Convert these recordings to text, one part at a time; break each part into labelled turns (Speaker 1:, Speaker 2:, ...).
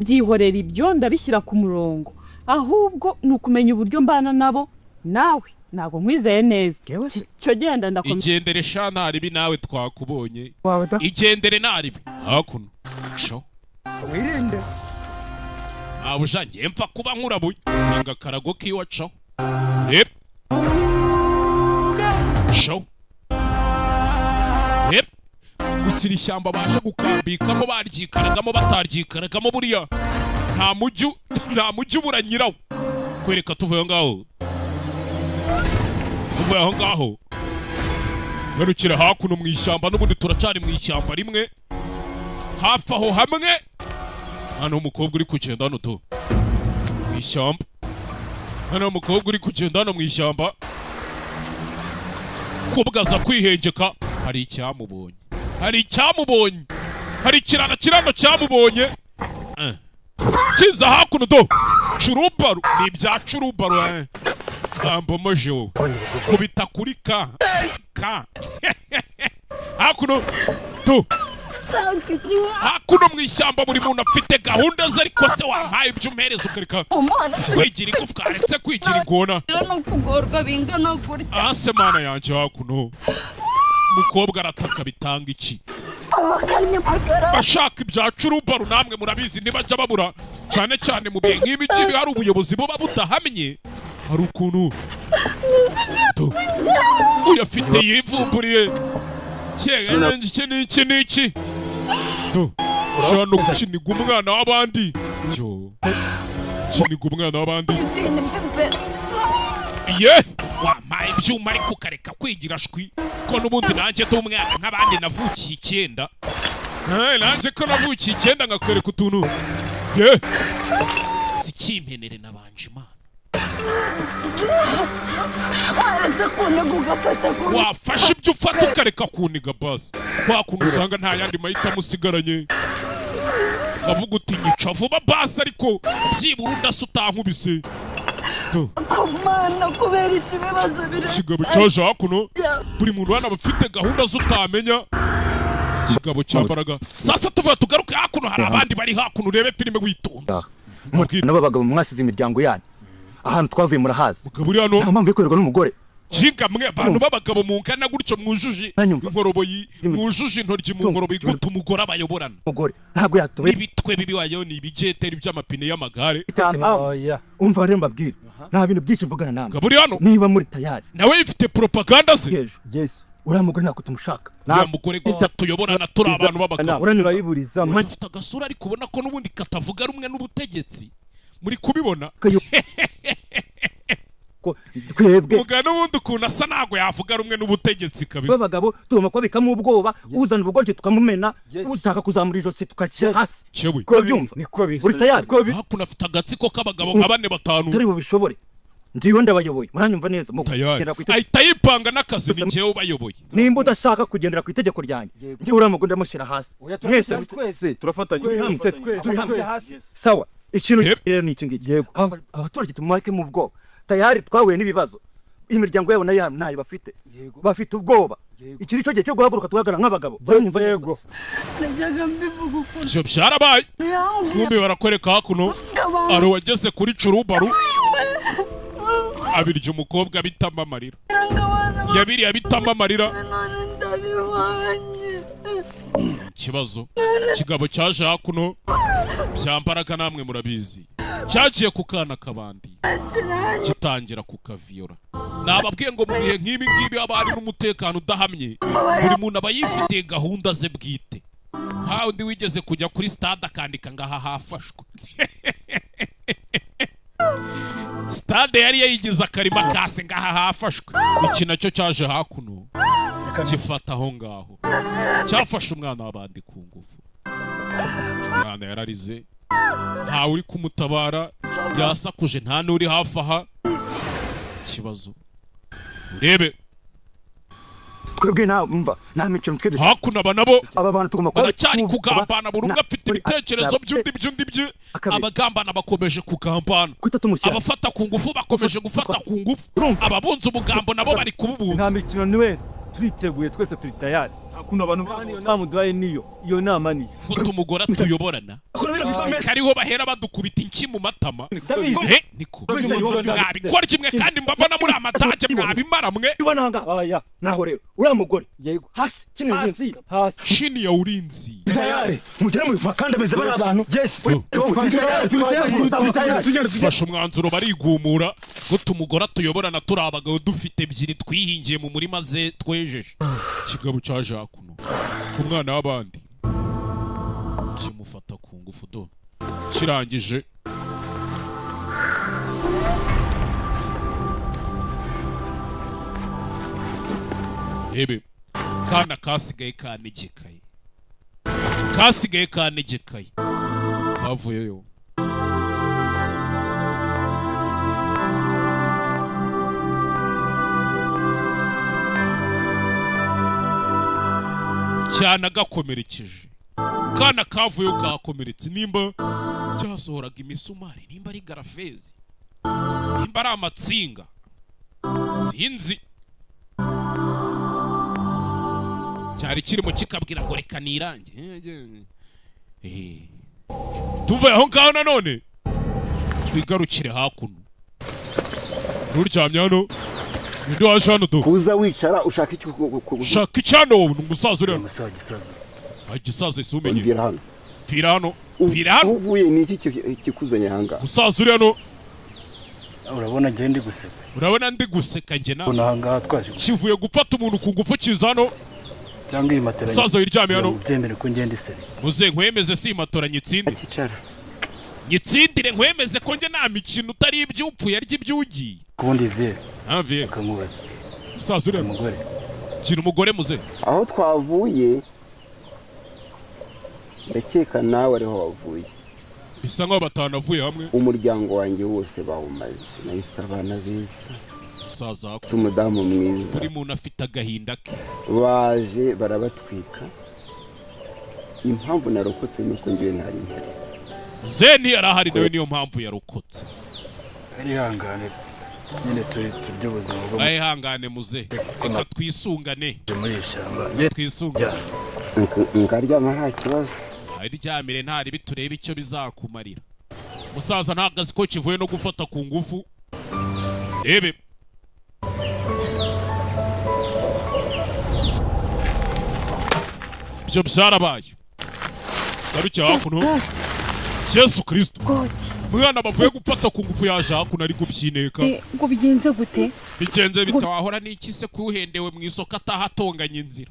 Speaker 1: Byihorera, ibyo ndabishyira ku murongo. Ahubwo ni ukumenya uburyo mbana nabo. Nawe ntabwo nkwizeye neza. Icyo genda, ndakomeza.
Speaker 2: Igendere sha, ntaribi nawe twakubonye.
Speaker 3: Wawe da.
Speaker 2: Igendere ntaribi hakuno sho.
Speaker 3: Wirinde.
Speaker 2: Ntabuja, ngiye mpfa kuba nkurabuye singa akarago kiwacaho. Reba sho, reba gusa iri shyamba baje gukambikamo, baryikaragamo bataryikaragamo, buriya nta mujyi ubura nyirawo. Kwereka tuvuye aho ngaho, tuvuye aho ngaho, garukira hakuno mu ishyamba. N'ubundi turacari mu ishyamba rimwe hafi aho hamwe. Hano umukobwa uri kugenda hano tu mu ishyamba, hano umukobwa uri kugenda hano mu ishyamba kubwaza kwihengeka, hari icyamubonye, hari icyamubonye, hari ikirana kirano cyamubonye. Kiza hakuno do curubaru, ni ibya curubaru. Ambomoje wowe kubita kuri ka ka hakuno tu, hakuno mu ishyamba. Buri muntu afite gahunda ze, ariko se wampaye ibyo umpereza ukareka kwigira igufwa, aretse kwigira ingona?
Speaker 4: No kugorwa bingana gutya.
Speaker 2: Ase mana yanjye, hakuno umukobwa arataka, bitanga iki? Bashaka ibya curubaru, namwe murabizi, ntibajya babura, cyane cyane mu bihe nk'ibi ngibi hari ubuyobozi buba budahamye. Hari ukuntu uyafite yivumburiye iki n'iki n'iki tu, ushobora no gukiniga umwana w'abandi, yo kiniga umwana w'abandi. Ye wampaye ibyuma ariko ukareka kwigira shwi, ko n'ubundi nanjye ndi umwana nk'abandi, navukiye 9. Nanjye ko navukiye 9, nkakwereka utuntu ye si kimpenere nabanje Imana.
Speaker 4: Waretse kuniga ugafata ku
Speaker 2: Wafashe ibyo ufata ukareka kuniga basi. Kwa kuntu usanga nta yandi mahitamo usigaranye, ukavuga uti nyica vuba basi, ariko byibura udasa utankubise Tu.
Speaker 4: Ku Mana, kubera iki ibibazo biri?
Speaker 2: Ikigabo cyaje hakuno, buri muntu hano aba afite gahunda z'utamenya. Ikigabo cyambaraga sasa, tuvuga tugaruke hakuno, hari abandi bari hakuno. Urebe filime witonze.
Speaker 5: Nabo bagabo mwasize imiryango yanyu, ahantu twavuye murahazi.
Speaker 2: Mugabo uri hano.
Speaker 5: Nta mpamvu yo kwirirwa n'umugore.
Speaker 2: Kinga mwe abantu b'abagabo mungana gutyo, mwujuje
Speaker 5: Nanyumva.
Speaker 2: inkoroboyi, mwujuje intoryi mu nkoroboyi, gute umugore abayoborana?
Speaker 5: Umugore ntabwo yatuye.
Speaker 2: N'ibitwe bibi wayo ni ibigeteri by'amapine y'amagare.
Speaker 3: Oya.
Speaker 5: Umva rero mbabwire, nta bintu byinshi mvugana namwe.
Speaker 2: Mugabo uri hano.
Speaker 5: Niba muri tayari,
Speaker 2: Nawe yifite propaganda ze.
Speaker 5: ejo uriya mugore ntabwo tumushaka.
Speaker 2: Uriya mugore gute tuyoborana turi abantu b'abagabo?
Speaker 3: Urayiburizamo.
Speaker 2: Dufite agasura ariko ubona ko n'ubundi katavuga rumwe n'ubutegetsi, muri kubibona.
Speaker 5: Ko twebwe
Speaker 2: Mugabo n'ubundi ukuntu asa ntabwo yavuga rumwe n'ubutegetsi kabisa.
Speaker 5: b'abagabo tugomba kubabikamo ubwoba. Uzana ubugoryi tukamumena, ushaka kuzamura ijosi tugashyira hasi.
Speaker 2: Cyewe.
Speaker 5: Urabyumva?
Speaker 3: Niko biri.
Speaker 5: Uri tayari?
Speaker 2: Hakuno afite agatsiko k'abagabo nka bane, batanu.
Speaker 5: Turi bubishobore, ndiwe ndabayoboye, muranyumva neza mu
Speaker 2: Tayari.
Speaker 5: kugendera ku itegeko.
Speaker 2: Ahita yipanga n'akazi, ni njyewe ubayoboye.
Speaker 5: Nimba udashaka kugendera ku itegeko ryanjye, njyewe uriya mugore ndamushyira hasi. Mwese
Speaker 3: Twese.
Speaker 6: Turafatanya.
Speaker 5: Turi hamwe.
Speaker 3: Twese, twese.
Speaker 5: Turi hamwe.
Speaker 3: Hasi.
Speaker 5: Sawa, ikintu
Speaker 2: Yep.
Speaker 5: rero ni iki ngiki. Abaturage tumubake mu bwoba. Tayari twahuye n'ibibazo, imiryango yabo nayo ntayo bafite, bafite ubwoba. Iki ni cyo gihe cyo guhaguruka tugahagarara nk'abagabo. Uranyumva neza?
Speaker 3: Yego.
Speaker 4: Najyaga mbivuga ukuntu
Speaker 2: Ibyo byarabaye.
Speaker 4: yambwiye.
Speaker 2: Nkumbi barakwereka hakuno ari uwageze kuri curubaru, abirya umukobwa bitama amarira, yabiriye abitama amarira.
Speaker 4: None ndabibonye.
Speaker 2: Ikibazo, ikigabo cyaje hakuno byambaraga, namwe murabizi, cyagiye ku kana kabandi gitangira kukaviyora. Nababwiye ngo mu bihe nk'ibi ngibi haba hari n'umutekano udahamye, buri muntu aba yifitiye gahunda ze bwite. Nka undi wigeze kujya kuri stade akandika ngo aha hafashwe, stade yari yayigize akarima kase, ngo aha hafashwe. Iki nacyo cyaje hakuno gifata aho ngaho, cyafashe umwana w'abandi ku ngufu. Umwana yararize, ntawe uri kumutabara, yasakuje, nta n'uri hafi aha. Ikibazo urebe.
Speaker 5: Twebwe nta mva, nta mikino twe dufite.
Speaker 2: Hakuno aba nabo
Speaker 5: Aba bantu tugomba kuba
Speaker 2: baracyari kugambana, buri umwe afite ibitekerezo by'undi by'undi bye.
Speaker 5: Akabiri.
Speaker 2: Abagambana bakomeje kugambana.
Speaker 5: Kwita tumushyira.
Speaker 2: Abafata ku ngufu bakomeje gufata ku ngufu.
Speaker 5: Urumva?
Speaker 2: Ababunza umugambo nabo bari
Speaker 3: Nta
Speaker 2: kububunza.
Speaker 3: mikino, ni wese turiteguye, twese turi tayari. Kuno abantu
Speaker 5: Kandi iyo nama uduhaye niyo, iyo nama niyo.
Speaker 2: Guta umugore atuyoborana, kariho bahera badukubita inki mu matama. Eh, niko mwabikora kimwe kandi mbabona muri amatage, mwabimara mwe.
Speaker 5: Ibona ahangaha?
Speaker 3: Oya.
Speaker 5: Naho rero uriya mugore
Speaker 3: Yego.
Speaker 5: hasi chini ulinzi.
Speaker 3: Hasi.
Speaker 2: Chini ya ulinzi.
Speaker 3: Tayari.
Speaker 5: Mugere mu bakandamize bari abantu.
Speaker 3: Yes.
Speaker 2: Fashe umwanzuro, barigumura. Guta umugore atuyoborana turi abagabo, dufite ebyiri twihingiye mu murima ze twejeje. Ikigabo cyaje hakuno ku mwana w'abandi kimufata ku ngufu do, kirangije rebe kana kasigaye kanegekaye, kasigaye kanegekaye, kavuyeyo. Cyane agakomerekeje kana kavuyeyo kakomeretse, nimba cyasohoraga imisumari, nimba ari garafezi, nimba ari amatsinga, sinzi. Cyari kirimo kikabwira ngo reka nirange. Eh. Tuve aho ngaho nanone twigarukire hakuno, ruryamye hano. Ninde waje hano do?
Speaker 6: Uza wicara ushaka icyo
Speaker 2: Shaka icyano, ni umusaza uri hano.
Speaker 6: Umusore gisaza.
Speaker 2: Igisaza ese umenye?
Speaker 6: Mvira hano.
Speaker 2: Pfira hano, pfira hano.
Speaker 6: Uvuye ni iki kikuzanye ahangaha?
Speaker 2: Umusaza uri hano.
Speaker 7: Urabona njye ndi guseka?
Speaker 2: Urabona ndi guseka njye nawe?
Speaker 7: Ubona ahangaha twaje
Speaker 2: Kivuye gufata umuntu ku ngufu kiza hano.
Speaker 7: Cyangwa iyi matera?
Speaker 2: Umusaza wiryamye hano.
Speaker 7: Byemere ko ngenda iseri.
Speaker 2: Muze nkwemeze, si matora nyitsinde.
Speaker 6: Akicara.
Speaker 2: Nyitsindire nkwemeze ko njye nta mikino, utari iby'upfuye arya iby'ugiye.
Speaker 7: Kubundi vie.
Speaker 2: Ntaviye.
Speaker 7: Akankubaza.
Speaker 2: Umusaza uri hano.
Speaker 7: Umugore.
Speaker 2: Gira umugore muze.
Speaker 6: Aho twavuye, ndakeka nawe ariho wavuye.
Speaker 2: Bisa nkaho batanavuye hamwe.
Speaker 6: Umuryango wanjye wose bawumaze. Nari mfite abana beza.
Speaker 2: Umusaza
Speaker 6: Mfite umudamu mwiza.
Speaker 2: Buri muntu afite agahinda ke.
Speaker 6: Baje barabatwika. Impamvu narokotse ni uko njyewe ntari mpari.
Speaker 2: Zeni yari ahari nawe, niyo mpamvu yarokotse.
Speaker 7: Arihangane nyine, turi turya ubuzima bwo
Speaker 2: Ayihangane muze, reka twisungane.
Speaker 7: Muri iri shyamba.
Speaker 2: Twisungane.
Speaker 6: Nkaryama nta kibazo.
Speaker 2: Aryamire ntari biturebe icyo bizakumarira. Musaza ntabwo azi ko kivuye no gufata ku ngufu. Rebe ibyo byarabaye. Garuke hakuno. Yesu Kristo, mwana bavuye gufata ku ngufu yaje hakuno ari kubyineka.
Speaker 1: Ngo bigenze gute?
Speaker 2: Bigenze bitawahora n'iki se kuhendewe mu isoko atahatonganya inzira?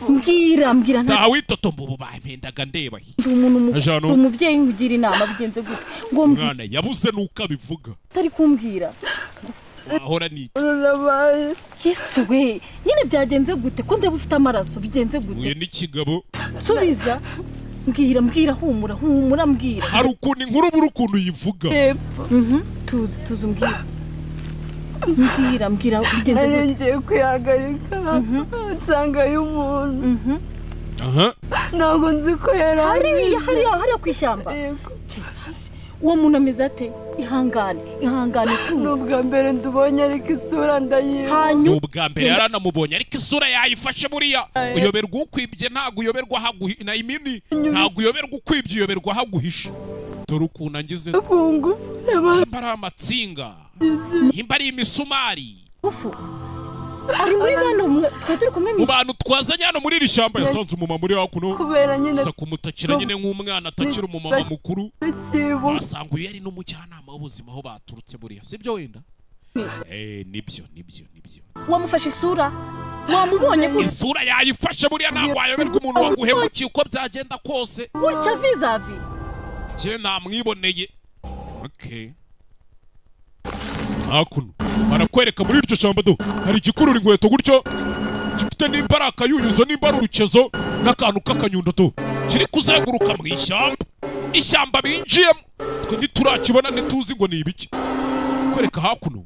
Speaker 1: Mbwira, mbwira nta.
Speaker 2: Taha witotomba, ubu bampendaga ndeba.
Speaker 1: Ndi umuntu mukuru.
Speaker 2: Aje hano.
Speaker 1: Umubyeyi nkugira inama, bigenze gute ngo mbwira?
Speaker 2: Mwana yabuze nuko abivuga.
Speaker 1: Utari kumbwira.
Speaker 2: Wahora n'iki?
Speaker 4: Rurabaye.
Speaker 1: Yesu we, nyine byagenze gute ko ndeba ufite amaraso? Bigenze gute?
Speaker 2: Huye n'ikigabo.
Speaker 1: Subiza, mbwira, mbwira, humura, humura, mbwira.
Speaker 2: Hari ukuntu inkuru buri ukuntu uyivuga.
Speaker 1: Mhm, tuzi, tuzi, umbwira, mbwira, mbwira, bigenze
Speaker 4: Nari
Speaker 1: gute?
Speaker 4: ngiye kwihagarika nsangayo umuntu.
Speaker 2: Aha.
Speaker 4: Ntabwo nzi ko yari
Speaker 1: Hariya?
Speaker 4: abizi.
Speaker 1: Hariya, hariya ku ishyamba?
Speaker 4: Yego.
Speaker 1: Jesus. Uwo muntu ameze ate? Ihangane, ihangane,
Speaker 4: Ni
Speaker 1: tuzi.
Speaker 4: ubwa mbere ndubonye, ariko isura ndayizi.
Speaker 2: Ni
Speaker 1: Hanyuma
Speaker 2: ubwa mbere yaranamubonye, ariko isura yayifashe. Buriya uyoberwa ukwibye, ntabwo uyoberwa ahaguhi na imini, ntabwo uyoberwa ukwibye, uyoberwa ahaguhishe. Dore ukuntu angize.
Speaker 4: Ku ngufu.
Speaker 2: Nimba ari amatsinga, nimba ari imisumari.
Speaker 1: Ngufu ari muri bano twe turi kumwe
Speaker 2: Mu
Speaker 1: mu
Speaker 2: bantu twazanye hano muri iri shyamba, yasanze umumama uri hakuno.
Speaker 4: Kubera nyine
Speaker 2: Gusa kumutakira nyine nk'umwana atakira umumama mukuru.
Speaker 4: Ikibu.
Speaker 2: Wasanga uyu yari n'umujyanama w'ubuzima aho baturutse buriya, sibyo wenda? Eh, nibyo, nibyo, nibyo.
Speaker 1: Wamufashe isura? Wamubonye gutya?
Speaker 2: Isura yayifashe. Buriya ntabwo wayoberwa umuntu waguhemukiye uko byagenda kose.
Speaker 1: Gutya vis-à-vis?
Speaker 2: Cye namwiboneye. Okay, hakuno barakwereka muri iryo shyamba do hari igikurura inkweto gutyo, gifite nimba ari akayunyuzo, nimba ari urukezo, n'akantu k'akanyundo do, kiri kuzenguruka mu ishyamba. Ishyamba binjiyemo twe ntiturakibona, ntituzi ngo ni ibiki. Kwereka hakuno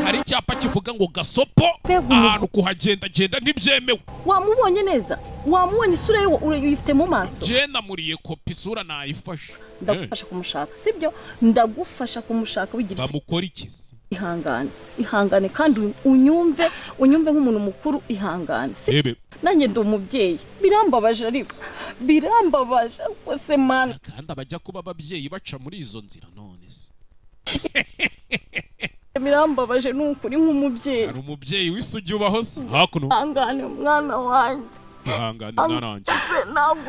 Speaker 2: hari icyapa kivuga ngo gasopo, ahantu kuhagendagenda ntibyemewe.
Speaker 1: Wamubonye neza? Wamubonye isura ye uyifite mu maso?
Speaker 2: Je namuriye kopi, isura nayifashe.
Speaker 1: Ndagufasha kumushaka, sibyo? Ndagufasha kumushaka, wigira
Speaker 2: Bamukora iki se?
Speaker 1: Ihangane, ihangane, kandi unyumve, unyumve nk'umuntu mukuru, ihangane, si
Speaker 2: Ebe.
Speaker 1: Nanjye ndi umubyeyi, birambabaje, ariko birambabaje rwose, Mana.
Speaker 2: Kandi abajya kuba ababyeyi baca muri izo nzira, none se?
Speaker 1: Birambabaje ni ukuri nk'umubyeyi.
Speaker 2: Hari umubyeyi w'isugi ubaho se hakuno?
Speaker 1: Ihangane, mwana wanjye.
Speaker 2: Ihangane, mwana wanjye.
Speaker 1: Ntabwo